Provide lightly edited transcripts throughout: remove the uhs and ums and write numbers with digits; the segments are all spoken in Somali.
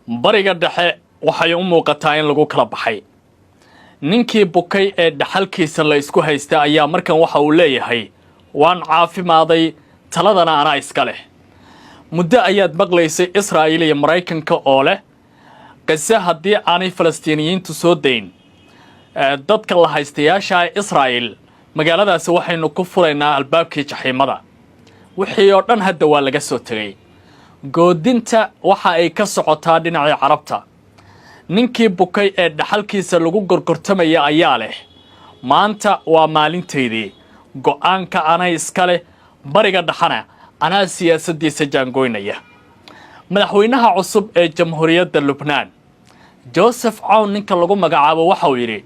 Bariga Dhexe waxay u muuqataa in lagu kala baxay. Ninkii bukay ee dhaxalkiisa la isku haysta ayaa markan waxa uu leeyahay: "Waan caafimaaday, taladana anaa iska leh." Muddo ayaad maqlaysay Israa'iil iyo Maraykanka oo leh Qase haddii aanay Falastiiniyiintu soo dayn dadka la haystayaasha Israa'iil, magaaladaasi waxaynu ku furaynaa albaabkii jaxiimada. Wixii oo dhan hadda waa laga soo tegey. Goodinta waxa ay ka socotaa dhinacii Carabta. Ninkii bukay ee dhaxalkiisa lagu gorgortamaya ayaa leh: "Maanta waa maalintaydii, go'aanka anay iska leh, Bariga Dhexana anaa siyaasaddiisa jaangoynaya." Madaxweynaha cusub ee Jamhuuriyadda Lubnaan, Joseph Cawn ninka lagu magacaabo, waxa uu yidhi: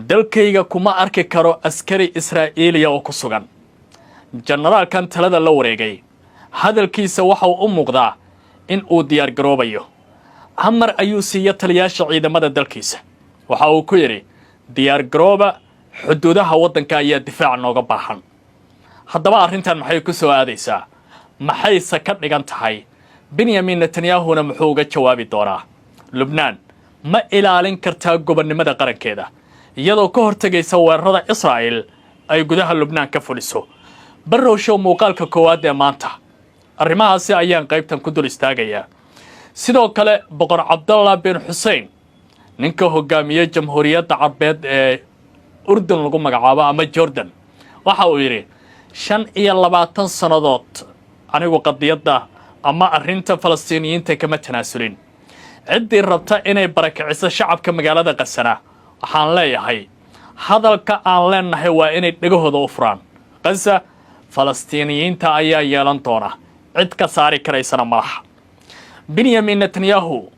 "Dalkayga kuma arki karo askari Israa'iiliya oo ku sugan." Jenaraalkan talada la wareegay hadalkiisa waxa uu u muuqdaa in uu diyaargaroobayo. Amar ayuu siiya taliyaasha ciidamada dalkiisa. Waxa uu ku yidhi: "Diyaargarooba, xuduudaha waddanka ayaa difaac nooga baahan." Haddaba arrintan maxay ku soo aadaysaa? Maxayse ka dhigan tahay? Benyamin Netanyahuna muxuu uga jawaabi doonaa? Lubnaan ma ilaalin kartaa gobonnimada qarankeeda iyadoo ka hortegaysa weerarada Israa'il ay gudaha Lubnaan ka fuliso? Barrow Show muuqaalka koowaad ee maanta arrimahaasi ayaan qaybtan ku dul istaagayaa. Sidoo kale, Boqor Cabdallah bin Xusein, ninka hogaamiye Jamhuuriyadda Carbeed ee Urdun lagu magacaabo ama Jordan, waxa uu yidhi: "25 sannadood anigu qadiyadda ama arrinta Falastiiniyiinta kama tanaasulin. Ciddii rabta inay barakiciso shacabka magaalada Qasana, waxaan leeyahay hadalka aan leenahay waa inay dhegahooda u furaan. Qasa Falastiiniyiinta ayaa yeelan doona, cid ka saari karaysana malaha." Benyamin Netanyahu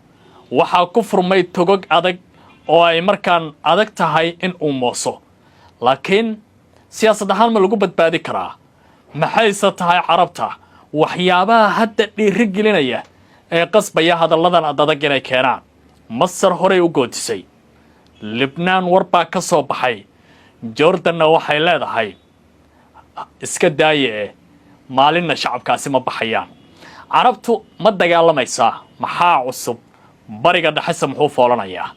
waxaa ku furmay togog adag oo ay markaan adag tahay in uu mooso, laakiin siyaasad ahaan ma lagu badbaadi karaa? Maxayse tahay Carabta waxyaabaha hadda dhiiri gelinaya ee qasbaya hadalladan adadag inay keenaan? Masar horay u goodisay, Libnaan war baa ka soo baxay, Jordanna waxay leedahay iska daaye eh, maalinna shacabkaasi ma baxayaan. Carabtu ma dagaalamaysaa? Maxaa cusub? Bariga Dhexese muxuu foolanayaa?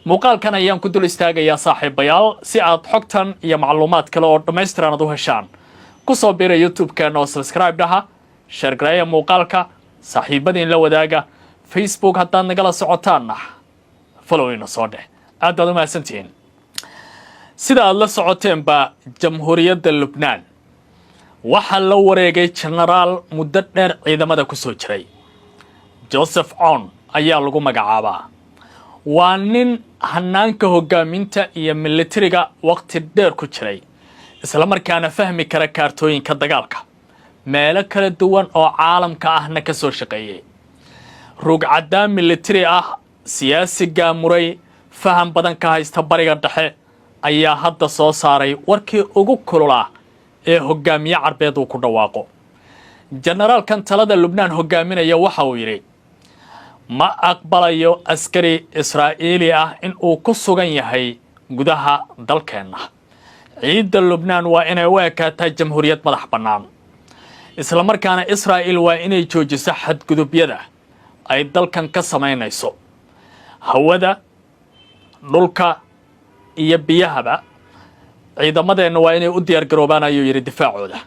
Muuqaalkan ayaan ku dul istaagayaa, saaxiibayaal. Si aad xogtan iyo macluumaad kale oo dhammaystiran aad u heshaan, ku soo biira YouTube-keena oo subscribe dhaha, share gareeya muuqaalka, saaxiibadiin la wadaaga. Facebook haddaad nagala socotaanna, follow ina soo dheh. Aad baad u mahadsantihiin. Sida aad la socoteenba, Jamhuuriyadda Lubnaan waxaa la wareegay jenaraal muddo dheer ciidamada ku soo jiray. Joseph Cawn ayaa lagu magacaabaa. Waa nin hanaanka hogaaminta iyo militariga waqti dheer ku jiray, isla markaana fahmi kara kaartooyinka dagaalka, meelo kala duwan oo caalamka ahna ka soo shaqeeyey. Ruugcaddaan militari ah, siyaasi gaamuray, faham badan ka haysta Bariga Dhexe ayaa hadda soo saaray warkii ugu kululaa ee hogaamiye Carbeed uu ku dhawaaqo. Jenaraalkan talada Lubnaan hogaaminaya waxa uu yidhi: "Ma aqbalayo askari Israa'iili ah in uu ku sugan yahay gudaha dalkeenna. Ciidda Lubnaan waa inay u ekaataa jamhuuriyad madax bannaan, isla markaana Israa'iil waa inay joojiso xadgudubyada ay dalkan ka samaynayso hawada, dhulka iyo biyahaba. Ciidamadeenna waa inay u diyaar garoobaan," ayuu yidhi, "difaacooda."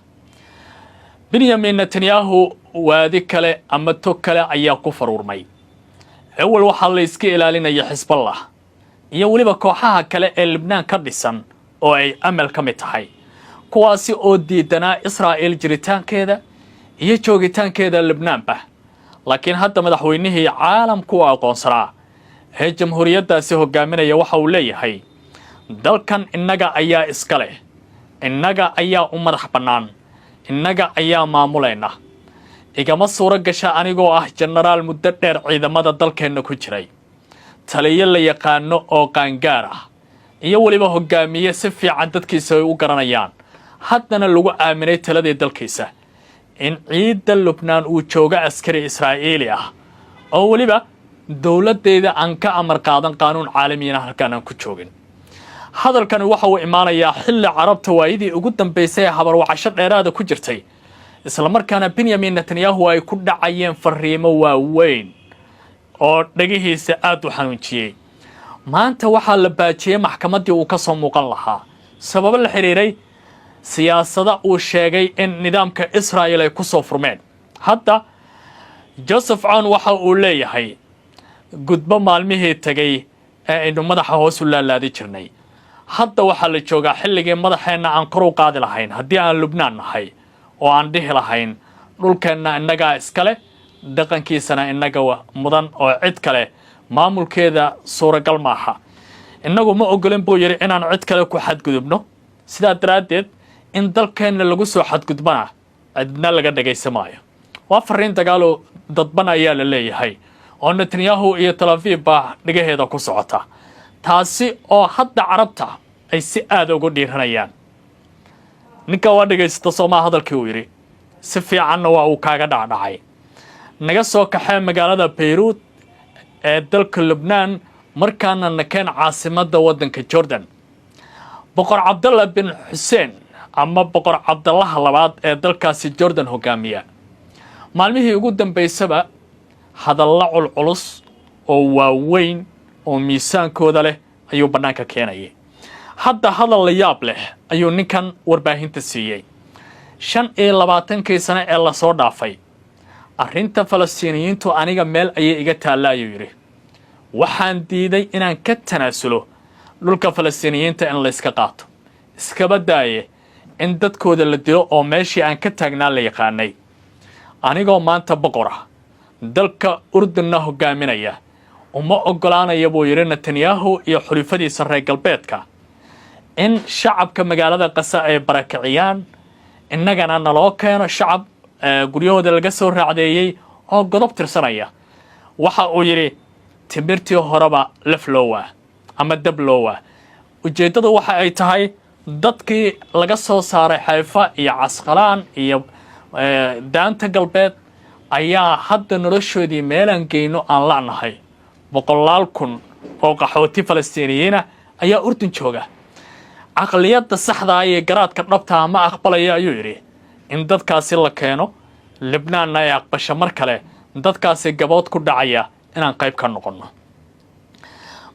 Benyamin Netanyahu waadi kale ama tog kale ayaa ku faruurmay. Ewel waxaa la iska ilaalinaya Xisballah iyo weliba kooxaha kale ee Libnaan ka dhisan oo ay Amal ka mid tahay, kuwaasi oo diidanaa Israa'iil jiritaankeeda iyo joogitaankeeda Libnaanba. Laakiin hadda madaxweynihii caalamku u aqoonsanaa ee jamhuuriyaddaasi hogaaminaya waxa uu leeyahay: "Dalkan innaga ayaa iska leh, innaga ayaa u madax bannaan, innaga ayaa maamulayna. Igama suuro gasha anigoo ah jenaraal muddo dheer ciidamada dalkeenna ku jiray, taliyo la yaqaano oo qaangaar ah iyo weliba hogaamiye si fiican dadkiisa ay u garanayaan, haddana lagu aaminay taladii dalkiisa, in ciidda Lubnaan uu joogo askari Israa'iili ah oo weliba dowladdeeda aan ka amar qaadan, qaanuun caalamiyana halkaan aan ku joogin." Hadalkani waxa uu imaanayaa xilli Carabta waayadii ugu dambaysay ee habarwacasho dheeraada ku jirtay, islamarkaana Benyamin Netanyahu ay ku dhacayeen fariimo waaweyn. Oo dhegihiisa aada u xanuunjiyey. Maanta waxaa la baajiyey maxkamaddii uu ka soo muuqan lahaa, sababo la xidhiiray siyaasada uu sheegay in nidaamka Israa'el ay ku soo furmeen. Hadda Joseph Cown waxa uu leeyahay: gudbo maalmihii tegay ee aynu madaxa hoos u laalaadi jirnay, hadda waxaa la joogaa xilligii madaxeenna aan kor u qaadi lahayn haddii aan Lubnaan nahay, oo aan dhihi lahayn dhulkeenna innagaa iskale, dhaqankiisana innaga mudan, oo cid kale maamulkeeda suuragal maaha. Innagu ma ogolin, buu yidhi, inaan cid kale ku xadgudubno. Sidaa daraaddeed in dalkeenna lagu soo xadgudbana cidna laga dhagaysa maayo. Waa fariin dagaaloo dadban ayaa la leeyahay oo Netanyahu iyo Tel Aviv baa dhigaheeda ku socota, taasi oo hadda Carabta ay si aada ugu dhiiranayaan. Ninka waa dhagaysata soomaa? Hadalkii uu yidhi si fiicanna waa uu kaaga dhacdhacay. Naga soo kaxee magaalada Bayruut ee dalka Lubnaan, markaana nakeen caasimadda waddanka Jordan. Boqor Cabdalla bin Xuseen ama Boqor Cabdallaha Labaad ee dalkaasi Jordan hogaamiya, maalmihii ugu dambaysaba hadallo culculus oo waaweyn oo miisaankooda leh ayuu bannaanka keenayay. Hadda hadal la yaab leh ayuu ninkan warbaahinta siiyey. 25-kii sane ee lasoo dhaafay arrinta Falastiiniyiintu aniga meel ayay iga taalla, ayuu yidhi. Waxaan diiday inaan ka tanaasulo dhulka Falastiiniyiinta in layska qaato, iskaba daaye in dadkooda la dilo, oo meeshii aan ka taagnaa la yaqaanay. Anigoo maanta boqor ah, dalka Urdunna hogaaminaya, uma oggolaanaya, buu yidhi, Netanyahu iyo xulifadiisa reer galbeedka in shacabka magaalada Qasa ay barakiciyaan, innagana naloo keeno shacab guryahooda laga soo raacdeeyey oo godob tirsanaya. Waxa uu yidhi timirtii horeba laf loowaa ama dab loowaa. Ujeeddadu waxa ay tahay dadkii laga soo saaray Xayfa iyo Casqalaan iyo Daanta Galbeed ayaa hadda noloshoodii meelaan geyno aan la'nahay. Boqolaal kun oo qaxooti Falastiiniyiina ayaa Urdun jooga. Caqliyadda saxdaa iyo garaadka dhabtaa ma aqbalaya, ayuu yidhi, in dadkaasi la keeno Libnaanna ay aqbasho mar kale dadkaasi gabood ku dhacaya inaan qayb ka noqonno.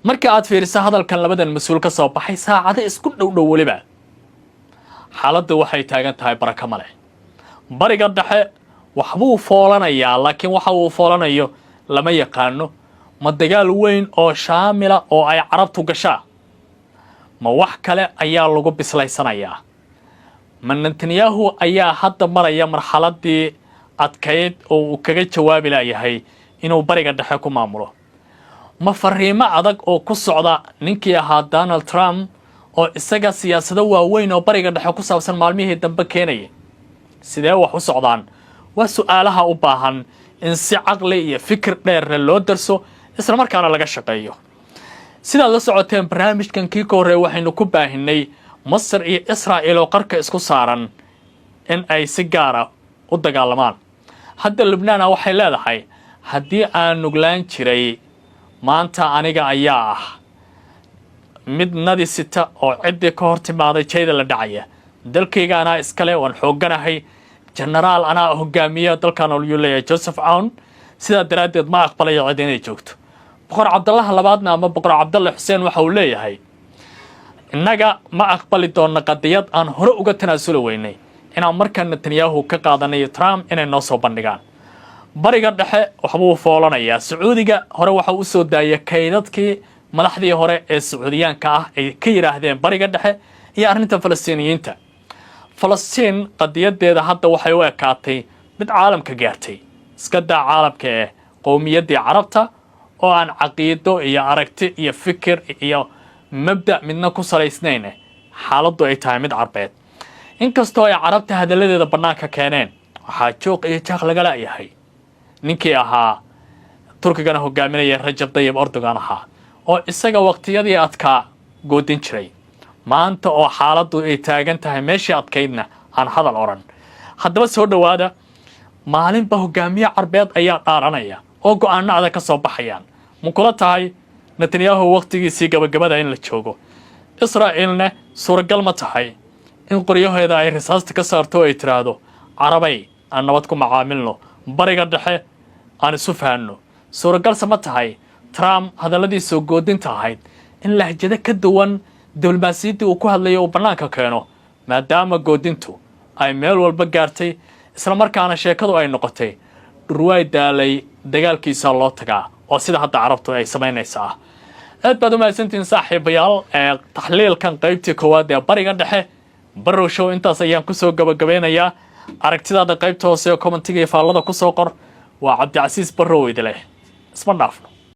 Marka aad fiiriso hadalkan labadan mas-uul ka soo baxay saacado isku dhow dhow weliba, xaaladdu waxay taagan tahay baraka ma leh. Bariga Dhexe waxbuu foolanayaa, laakiin waxa uu foolanayo lama yaqaano. Ma dagaal weyn oo shaamila oo ay Carabtu gashaa? Ma wax kale ayaa lagu bislaysanayaa? Ma Netanyahu ayaa hadda maraya marxaladii adkayd oo uu kaga jawaabi layahay inuu Bariga Dhexe ku maamulo? Ma fariimo adag oo ku socda ninkii ahaa Donald Trump oo isaga siyaasado waaweyn oo Bariga Dhexe ku saabsan maalmihii dambe keenaya? Sidee wax u socdaan? Waa su-aalaha u baahan in si caqli iyo fikir dheerna loo darso, islamarkaana laga shaqeeyo. Sidaad la socoteen, barnaamijkan kii ka horreeya waxaynu ku baahinay Masar iyo Israa'il oo qarka isku saaran in ay si gaara u dagaalamaan. Hadda Lubnaana waxay leedahay: haddii aan nuglaan jiray, maanta aniga ayaa ah mid nadi sita oo ciddii ka hor timaaday jayda la dhacaya. Dalkayga anaa iskale, waan xoogganahay, genaraal anaa hogaamiya dalkan, ayuu leeyahay Joseph Cown. Sidaa daraaddeed ma aqbalayo cid inay joogto. Boqor Cabdallaha Labaadna ama Boqor Cabdalle Xuseen waxa uu leeyahay: innaga ma aqbali doonno qadiyad aan hore uga tanaasuli weynay inaan markaa Netanyahu ka qaadanayo Trump inay noo soo bandhigaan. Bariga Dhexe waxbuu foolanayaa. Sacuudiga hore waxa u soo daayay kaydadkii madaxdii hore ee Sacuudiyaanka ah ay ka yidhaahdeen Bariga Dhexe iyo arrinta Falastiiniyiinta. Falastiin qadiyadeeda hadda waxay u ekaatay mid caalamka gaartay. Iska daa caalamka eh, qowmiyaddii Carabta oo aan caqiido iyo aragti iyo fikir iyo mabda' midna ku salaysnayn, xaaladdu ay tahay mid Carbeed. Inkastoo ay Carabta hadalladeeda bannaanka keeneen, waxaa jooq iyo jaaq laga la'yahay ninkii ahaa Turkigana hogaaminaya, Rajab Dayib Erdogan ahaa, oo isaga waqtiyadii adkaa goodin jiray. Maanta oo xaaladdu ay taagan tahay meeshii adkaydna aan hadal odhan. Haddaba soo dhowaada, maalinba hogaamiye Carbeed ayaa dhaaranaya oo go-aano adag ka soo baxayaan. Ma kula tahay Netanyahu wakhtigiisii gabagabada in la joogo? Israa'ilna suuragal ma tahay in qoryaheeda ay risaasta ka saarto oo ay tidhaahdo: Carabay, aan nabad ku macaamilno, Bariga Dhexe aan isu fahanno? Suuragalse ma tahay Trump hadalladiisoo goodinta ahayd in lahjado ka duwan diblomaasiyaddii uu ku hadlayay uu bannaanka keeno, maadaama goodintu ay meel walba gaartay, islamarkaana sheekadu ay noqotay dhurwaay daalay dagaalkiisa loo tagaa, oo sida hadda Carabtu ay samaynaysaa? Aad baad u mahadsantihiin, saaxiibayaal. Ee taxliilkan qaybtii koowaad ee Bariga Dhexe, Barrow Show, intaas ayaan kusoo gabagabeynayaa. Aragtidaada qaybta hoose ee commentiga iyo faallada kusoo qor. Waa Cabdicasiis Barrow idileh, isma dhaafno.